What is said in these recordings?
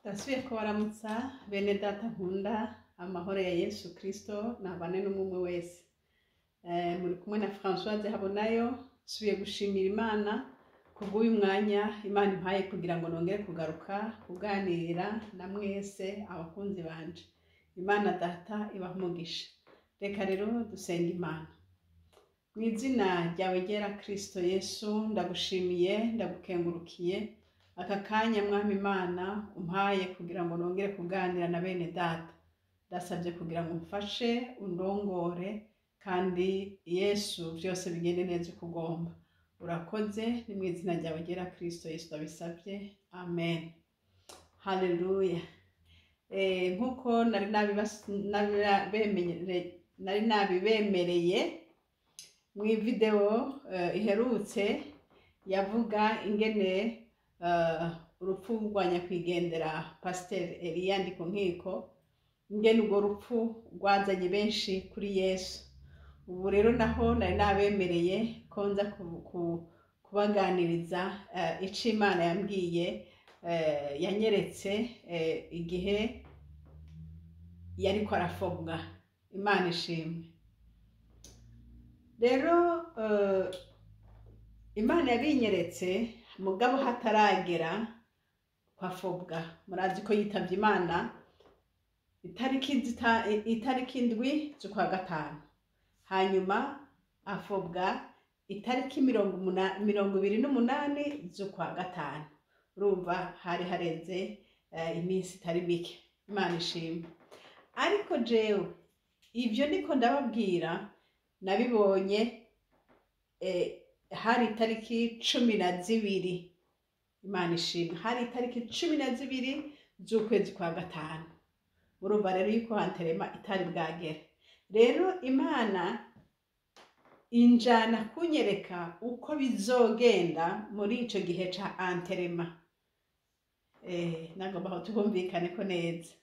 Ndasubiye kubaramutsa bene data nkunda. Amahoro ya Yesu Kristo nabane n'umwe wese. Muri kumwe na Françoise Habonayo. Nsubiye gushimira Imana kubw'uyu mwanya Imana impaye kugira ngo nongere kugaruka kuganira na mwese abakunzi banje. Imana Data ibahe umugisha. Reka rero dusenga Imana. Mu izina ryawe ryera Kristo Yesu, ndagushimiye, ndagukengurukiye aka kanya, Mwami Imana, umpaye kugira ngo nongere kuganira na bene data. Ndasabye kugira ngo umfashe, undongore, kandi Yesu byose bigende neza uko ugomba. Urakoze, ni mu izina ryawe ryera Kristo Yesu ndabisabye, amen. Haleluya. Nk'uko nari nabibemereye mu video iherutse yavuga ingene urupfu rwa nyakwigendera Pasiteri Eliya Ndikunkiko, ingene urwo rupfu rwazanye benshi kuri Yesu. Ubu rero naho nari nabemereye ko nza kubaganiriza ico Imana yambwiye, yanyeretse igihe yariko arafobwa. Imana ishimwe. Rero Imana yabinyeretse mugabo hataragera kwafobwa. Murazi ko yitavye Imana itariki 7 z'ukwa gatanu, hanyuma afobwa itariki 28 z'ukwa gatanu. Urumva hari harenze iminsi itari mike. Imana ishimwe. Ariko jewe ivyo niko ndababwira nabibonye hari itariki 12. Imana ishimwe. Hari itariki 12 z'ukwezi kwa gatanu. Urumva rero yuko enterrement itari bwagere. Rero Imana injana kunyereka uko bizogenda muri ico gihe ca enterrement. Nagomba aho tuhumvikane ko neza.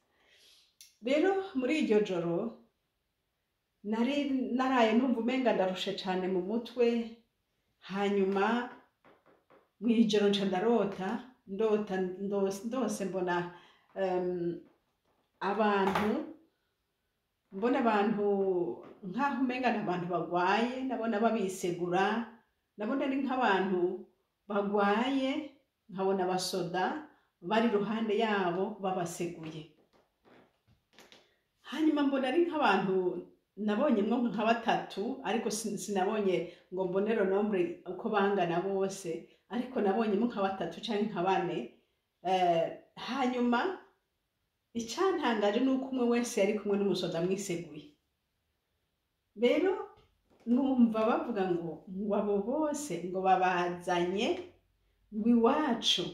Rero muri iryo joro nari naraye numva umenga ndarushe cane mu mutwe. Hanyuma mw'ijoro nca ndarota, ndota ndose mbona abantu, mbona abantu nk'aho umenga ni abantu bagwaye. Nabona babisegura, nabona ari nk'abantu bagwaye, nkabona abasoda bari iruhande yabo babaseguye. Hanyuma mbona ari nk'abantu, nabonyemwo nka batatu, ariko sinabonye ngo mbone le nombre uko bangana bose, ariko nabonyemo nka batatu canke nka bane. Hanyuma icantangaje ni uko umwe wese yari kumwe n'umusoda amwiseguye. Rero numva bavuga ngo abo bose ngo babazanye ngo iwacu,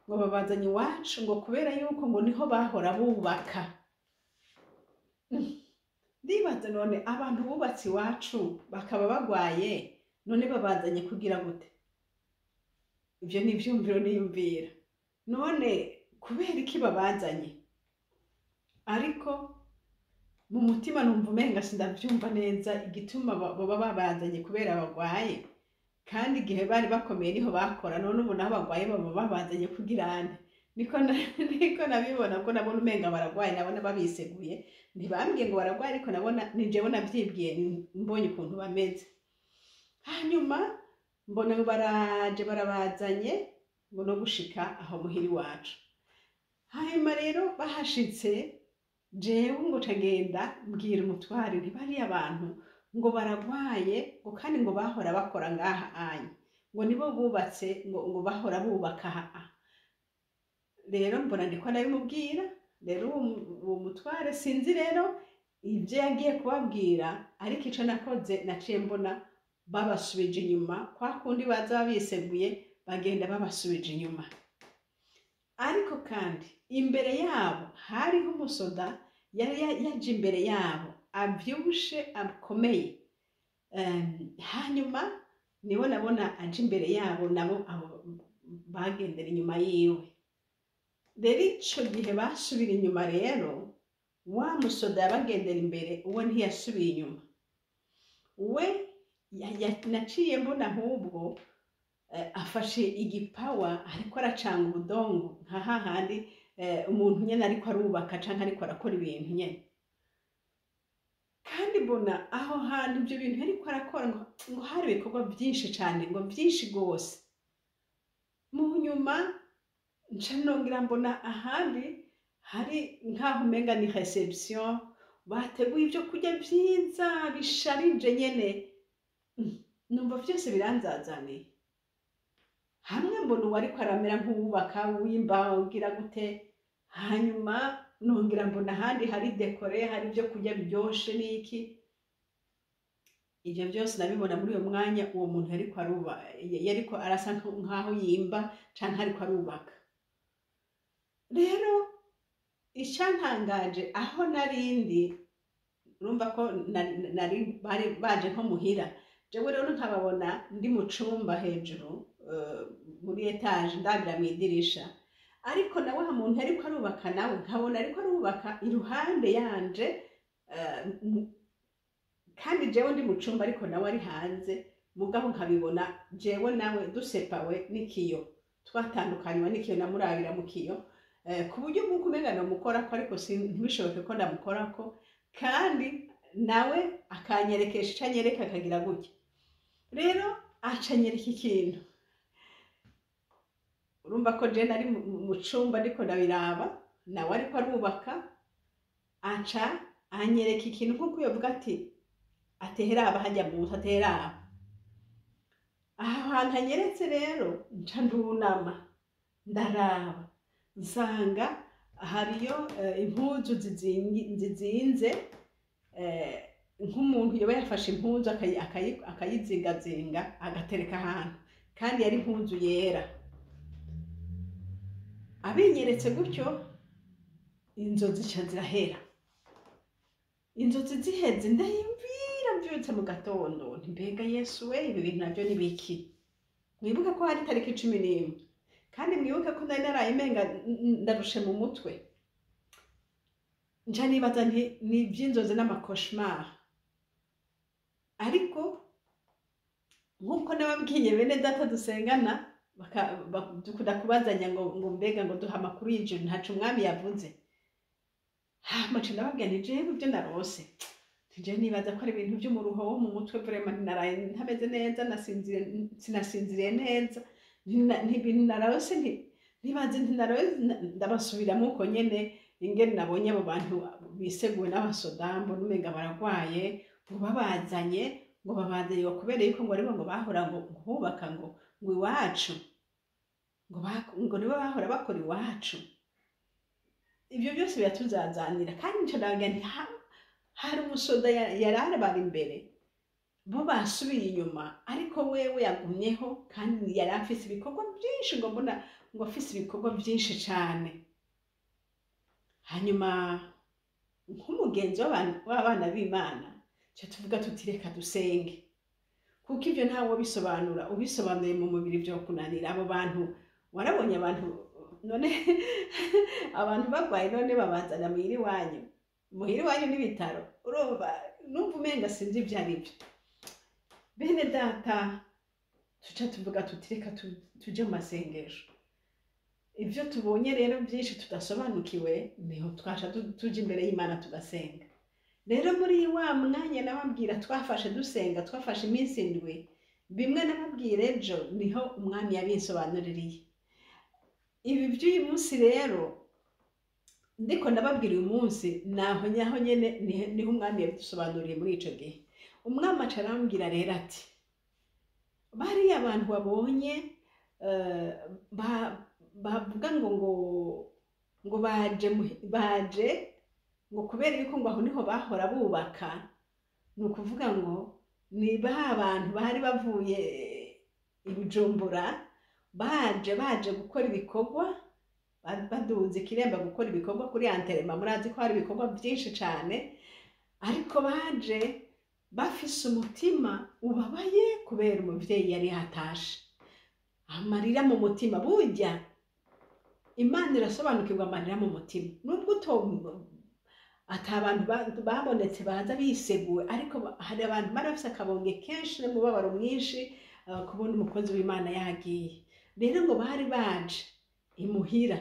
ngo babazanye iwacu, ngo kubera yuko ngo niho bahora bubaka. Ndibaza, none abantu bubatse iwacu bakaba bagwaye, none babazanye kugira gute? Ivyo ni ivyumviro niyumvira, none kubera iki babazanye? Ariko mu mutima numva umenga sindavyumva neza igituma boba babazanye kubera bagwaye, kandi igihe bari bakomeye niho bakora. None ubu naho bagwaye baba babazanye kugira nte? Niko nabibona ko nabona umenga baragwaye, nabona babiseguye. Ntibambwiye ngo baragwaye, ariko nabona ni jewe navyibwiye mbonye ukuntu bameze. Hanyuma mbona baraje barabazanye ngo no gushika aho muhira iwacu. Hanyuma rero bahashitse, jewe ngo cagenda mbwira umutware nti: "Bariya abantu ngo baragwaye, ngo kandi ngo bahora bakora ngaha anya, ngo nibo bubatse, ngo bahora bubaka aha." Rero mbona ndiko ndabimubwira. Rero uwo mutware sinzi rero ibyo yagiye kubabwira, ariko ico nakoze, naciye mbona babasubije inyuma kwa kundi baza babiseguye, bagenda babasubije inyuma. Ariko kandi imbere yabo hariho umusoda yari yaje imbere yabo, avyibushe, akomeye. Hanyuma niwe nabona aje imbere yabo, nabo abo bagendera inyuma yiwe. Rero ico gihe basubira inyuma, rero wa musoda yabagendera imbere uwo ntiyasubiye inyuma. We naciye mbona ahubwo afashe igipawa, ariko aracanga ubudongo nka hahandi umuntu nyene ariko arubaka canke ariko arakora ibintu nyene. Kandi mbona aho hantu ibyo bintu yariko arakora ngo hari ibikorwa byinshi cane, ngo byinshi gose. Mu nyuma nca nongera mbona ahandi hari nk'aho umenga ni réception, bateguye ibyo kurya vyiza bisharije nyene. Numva vyose biranzazaniye hamwe. Mbona uwo ariko aramera nk'uwubaka, wimba, ugira gute. Hanyuma nongera mbona ahandi hari décoré, hari ibyo kurya biryoshe n'iki. Ibyo byose nabibona muri uyo mwanya uwo muntu yariko arasa nk'aho yimba canke ariko arubaka. Rero icyantangaje, aho narindi, urumva ko nari bari baje nko muhira, jewe rero nkababona ndi mu cumba hejuru, muri étage, ndabira mu idirisha. Ariko nawe wa muntu ariko arubaka, nawe nkabona ariko arubaka iruhande yanje, kandi jewe ndi mu cumba ariko nawe ari hanze. Mugabo nkabibona jewe nawe dusepawe n'ikiyo, twatandukanywa n'ikiyo, namurabira mu kiyo, ku buryo bw'uko umenga nomukorako, ariko ntibishoboke ko ndamukorako, kandi nawe akanyerekesha ico anyereka, akagira gutya. Rero acanyereka ikintu. Urumva ko je nari mu cumba ndiko ndabiraba, nawe ariko arubaka. Aca anyereka ikintu nk'uko yovuga ati: "Ateheraba hajya munsi, ateheraba aha hantu." Anyeretse rero, nca ndunama ndaraba, nsanga hariyo impuzu zizinze, nk'umuntu yoba yafashe impuzu akayizingazinga, agatereka ahantu, kandi yari impuzu yera. Abinyeretse gutyo, inzozi zica zirahera. Inzozi ziheze, ndayimvira mvyutse mu gatondo nti: "Mbega Yesu we, ibi bintu navyo ni biki?" Mwibuke ko hari tariki 11, kandi mwibuke ko nari naraye umenga ndarushe mu mutwe. Nca nibaza nti ni ivy'inzozi n'ama cauchemar. Ariko nk'uko nababwiye, bene data dusengana dukunda kubazanya ngo mbega ngo duha amakuru y'ijuru, ntaco umwami yavuze. Hama nca ndababwira nti: "Jewe ibyo narose, nti jewe nibaza ko ari ibintu vy'umuruho wo mu mutwe, vraiment naraye ntameze neza, nasinziriye, sinasinziriye neza. Nti ibintu narose, nti nibaze nti narose." Ndabasubiramwo uko nyene ingene nabonye abo bantu biseguwe n'abasoda, mbona umenga baragwaye, ngo babazanye, ngo babazanye ngo kubera yuko ngo aribo ngo bahora ngo bubaka ngo iwacu, ngo nibo bahora bakora iwacu. Ibyo byose biratuzazanira. Kandi nca ndababwira nti hari umusoda yari arabara imbere, bo basubiye inyuma, ariko wewe yagumyeho, kandi yari afise ibikorwa byinshi, ngo mbona ngo afise ibikorwa byinshi cane. Hanyuma nk'umugenzi w'abana b'Imana, tuca tuvuga tuti: "Reka dusenge, kuko ibyo ntawe ubisobanura. Ubisobanuye mu mubiri byo kunanira." Abo bantu warabonye, abantu none, abantu barwaye none babazana muhira iwanyu? Muhira iwanyu n'ibitaro? Urumva, numva umenga sinzi ibyo ari byo. Bene data, tuca tuvuga tuti: "Reka tuje mu masengesho." Ibyo tubonye rero byinshi tudasobanukiwe, niho twasha tuja imbere y'Imana tugasenga. Rero muri wa mwanya nababwira twafashe dusenga, twafashe iminsi 7, bimwe nababwira ejo, niho umwami yabinsobanuririye. Ibi by'uyu munsi rero ndiko ndababwira uyu munsi, naho nyaho nyene niho umwami yabidusobanuriye. Muri ico gihe umwami aca arambwira rero ati: "Bariya abantu babonye, bavuga ngo baje ngo kubera yuko ngo aho niho bahora bubaka, ni ukuvuga ngo ni ba bantu bari bavuye i Bujumbura, baje gukora ibikorwa, baduze ikiremba gukora ibikorwa kuri enterrement. Murazi ko hari ibikorwa byinshi cyane, ariko baje bafise umutima ubabaye kubera umuvyeyi yari yatashe, amarira mu mutima." Burya Imana irasobanukirwa amarira mu mutima, nubwo ata abantu babonetse baza biseguwe, ariko hari abantu bari bafise akabonge kenshi n'umubabaro mwinshi. kubona umukozi w'Imana yagiye. Rero ngo bari baje imuhira,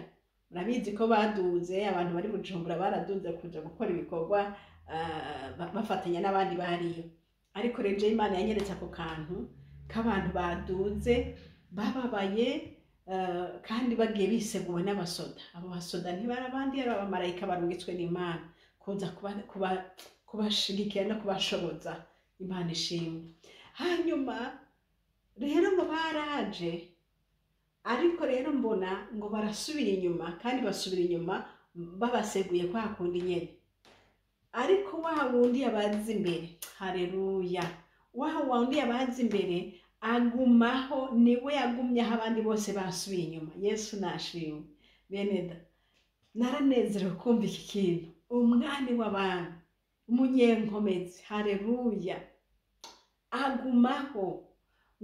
murabizi ko baduze, abantu bari Bujumbura baraduze kuja gukora ibikorwa bafatanya n'abandi bariyo. Ariko rero jewe Imana yanyeretse ako kantu k'abantu baduze bababaye, kandi bagiye biseguwe n'abasoda. Abo basoda ntibari abandi, yari abamarayika barungitswe n'Imana kuza kubashigikira no kubashoboza. Imana ishimwe. Hanyuma rero ngo baraje, ariko rero mbona ngo barasubira inyuma, kandi basubira inyuma babaseguye kwa kundi nyene. Ariko wa wundi yabaza imbere, haleluya, wa wundi yabaza imbere agumaho, niwe yagumyeho, abandi bose basubiye inyuma. Yesu nashimwe. Bene da, naranezerewe kumva iki kintu. Umwami w'abantu, umunyenkomezi, haleluya, agumaho.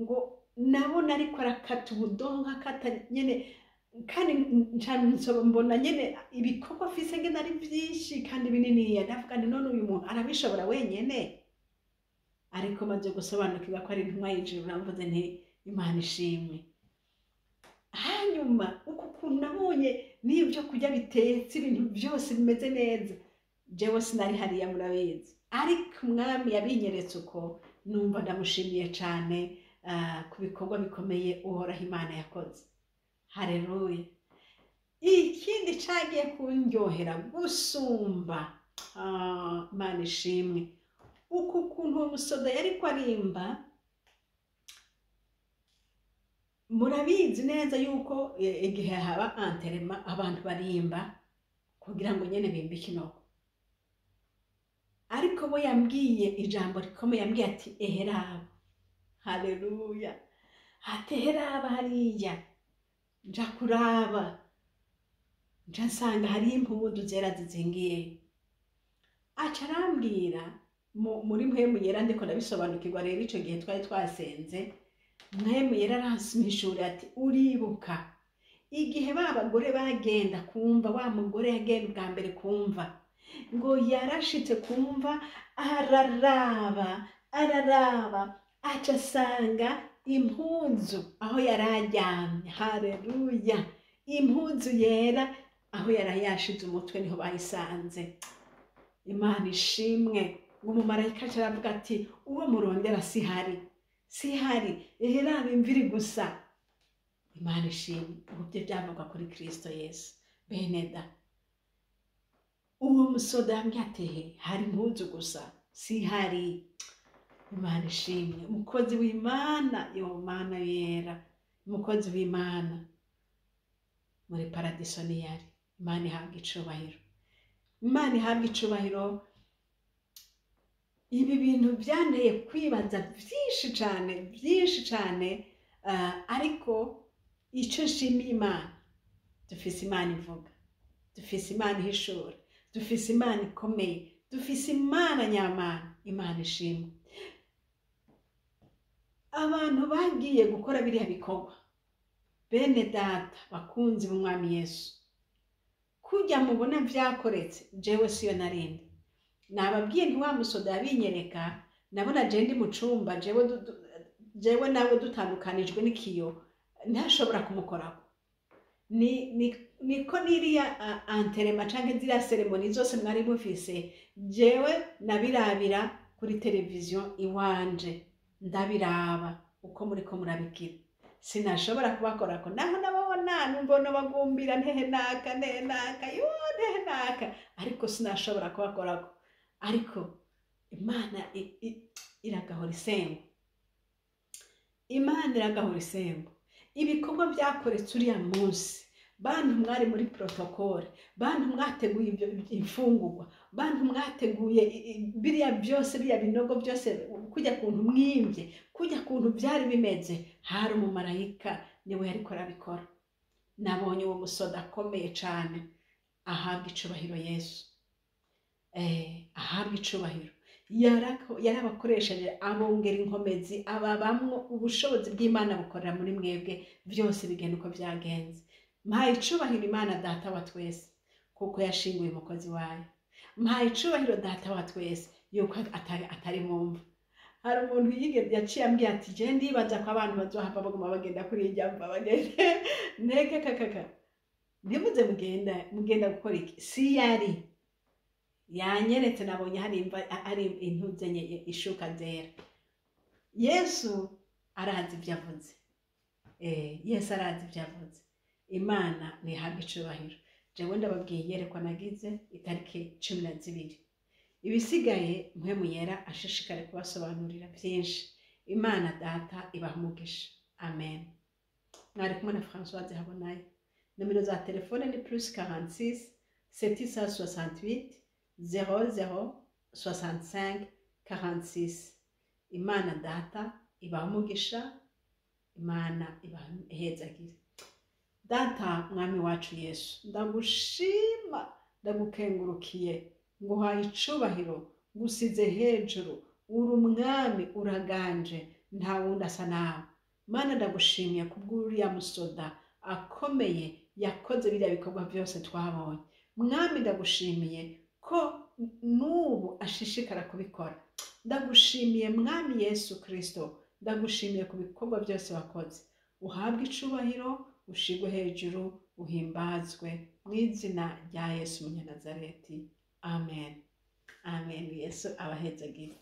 Ngo nabona ariko arakata ubudongo, akata nyene, kandi mbona nyene ibikorwa afise ngene ari vyinshi kandi bininiya. Ndavuga nti none uyu muntu arabishobora wenyene? Ariko maze gusobanukirwa ko ari intumwa y'ijuru, navuze nti Imana ishimwe. Hanyuma uku kuntu nabonye n'ibyo kurya bitetse, ibintu byose bimeze neza, jewe sinari hariya murabizi, ariko umwami yabinyeretse uko, numva ndamushimiye cane ku bikorwa bikomeye Uhoraho Imana yakoze. Haleluya. Ikindi cagiye kundyohera gusumba, Imana ishimwe, uku kuntu uwo musoda yariko arimba. Murabizi neza yuko igihe haba enterrement abantu barimba kugira ngo nyene bimbe ikinogo. Ariko bo yambwiye ijambo rikomeye, yambwiye ati eheraba, haleluya, ati eheraba hariya. Nja kuraba, nja nsanga hariyo impuzu zera zizingiyeyo. Aca arambwira muri Mpwemu Yera, ndiko ndabisobanukirwa rero ico gihe twari twasenze, Mpwemu Yera arampishura ati uribuka igihe ba bagore bagenda kumva, wa mugore yagenda ubwa mbere kumva, ngo yarashitse kumva, araraba, araraba, aca asanga impuzu aho yari aryamye, haleluya, impuzu yera aho yari yashize umutwe niho bayisanze. Imana ishimwe. Ngo umumarayika aca aravuga ati uwo murondera sihari, sihari, eheraba imviri gusa. Imana ishimwe. Ubu byo byavugwa kuri Kristo Yesu. Bene da, uwo musoda yambwiye ati hari impuzu gusa, sihari. Imana ishimwe. Umukozi w'Imana, yo Mana yera, umukozi w'Imana muri paradiso niyari. Imana ihabwa icubahiro, Imana ihabwa icubahiro. Ibi bintu byanteye kwibaza byinshi cane, byinshi cane, ariko icyo nshimiye Imana, dufise Imana ivuga, dufise Imana ihishura, dufise Imana ikomeye, dufise Imana nyamana. Imana ishimwe. Abantu bagiye gukora biriya bikorwa, bene data bakunzi b'umwami Yesu, kujya mubona vyakoretse, jewe siyo narindi. Nababwiye nti wa musoda yabinyereka, nabona je ndi mu cumba, jewe nawe dutandukanijwe n'ikiyo, ntashobora kumukorako. Niko niriya enterrement canke ziriya cérémonie zose mwari mufise, jewe nabirabira kuri televiziyo iwanje, ndabiraba uko muriko murabigira, sinashobora kubakorako. Naho nababona numva bagumbira ntehe naka, ntehe naka, yo ntehe naka, ariko sinashobora kubakorako. Ariko Imana iragahora isengwa, Imana iragahora isengwa. Ibikorwa byakoretse uriya munsi, bantu mwari muri protocole, bantu mwateguye ibyo imfungurwa, bantu mwateguye biriya byose, biriya binogo byose, kujya kuntu mwimbye, kujya kuntu byari bimeze, hari umumarayika niwe yariko arabikora. Nabonye uwo musoda akomeye cane, ahabwa icubahiro Yesu, ahabwa icubahiro. Yarabakoresheje, abongera inkomezi, ababamwo ubushobozi bw'Imana bukorera muri mwebwe, byose bigenda uko byagenze. Mpaye icubahiro Imana Data wa twese kuko yashinguye umukozi wayo. Mpaye icubahiro Data wa twese yuko atari mumva. Hari umuntu yigeze yaciye ambwira ati: "Je ndibaza ko abantu bazohava baguma bagenda kuri irya mva, bagende nteke kakaka." Ntimuze mugenda, mugenda gukora iki? Si yari yanyeretse, nabonye hari imva, hari intuze nye, ishuka zera. Yesu arazi ibyo avuze. Yesu arazi ibyo avuze. Imana ntihabwe icubahiro. Jewe ndababwiye iyerekwa nagize itariki 12. Ibisigaye Mpwemu Yera ashishikare kubasobanurira byinshi. Imana Data ibaha umugisha. Amen. Mwari kumwe na Françoise Habonayo. Nomero za telefone ni +46 768 00 65 46. Imana Data ibaha umugisha, Imana ibahezagire. Data, Mwami wacu Yesu, ndagushima, ndagukengurukiye, nguhaye icubahiro, ngusize hejuru. Uri umwami, uraganje, nta wundi asa nawe. Mana, ndagushimiye kubw'uriya musoda akomeye yakoze biriya bikorwa byose twabonye. Mwami, ndagushimiye ko n'ubu ashishikara kubikora. Ndagushimiye, Mwami Yesu Kirisito, ndagushimiye ku bikorwa byose wakoze. Uhabwe icubahiro, ushigwe hejuru, uhimbazwe mu izina rya Yesu Munyanazareti. Amen, amen. Yesu abahezagire.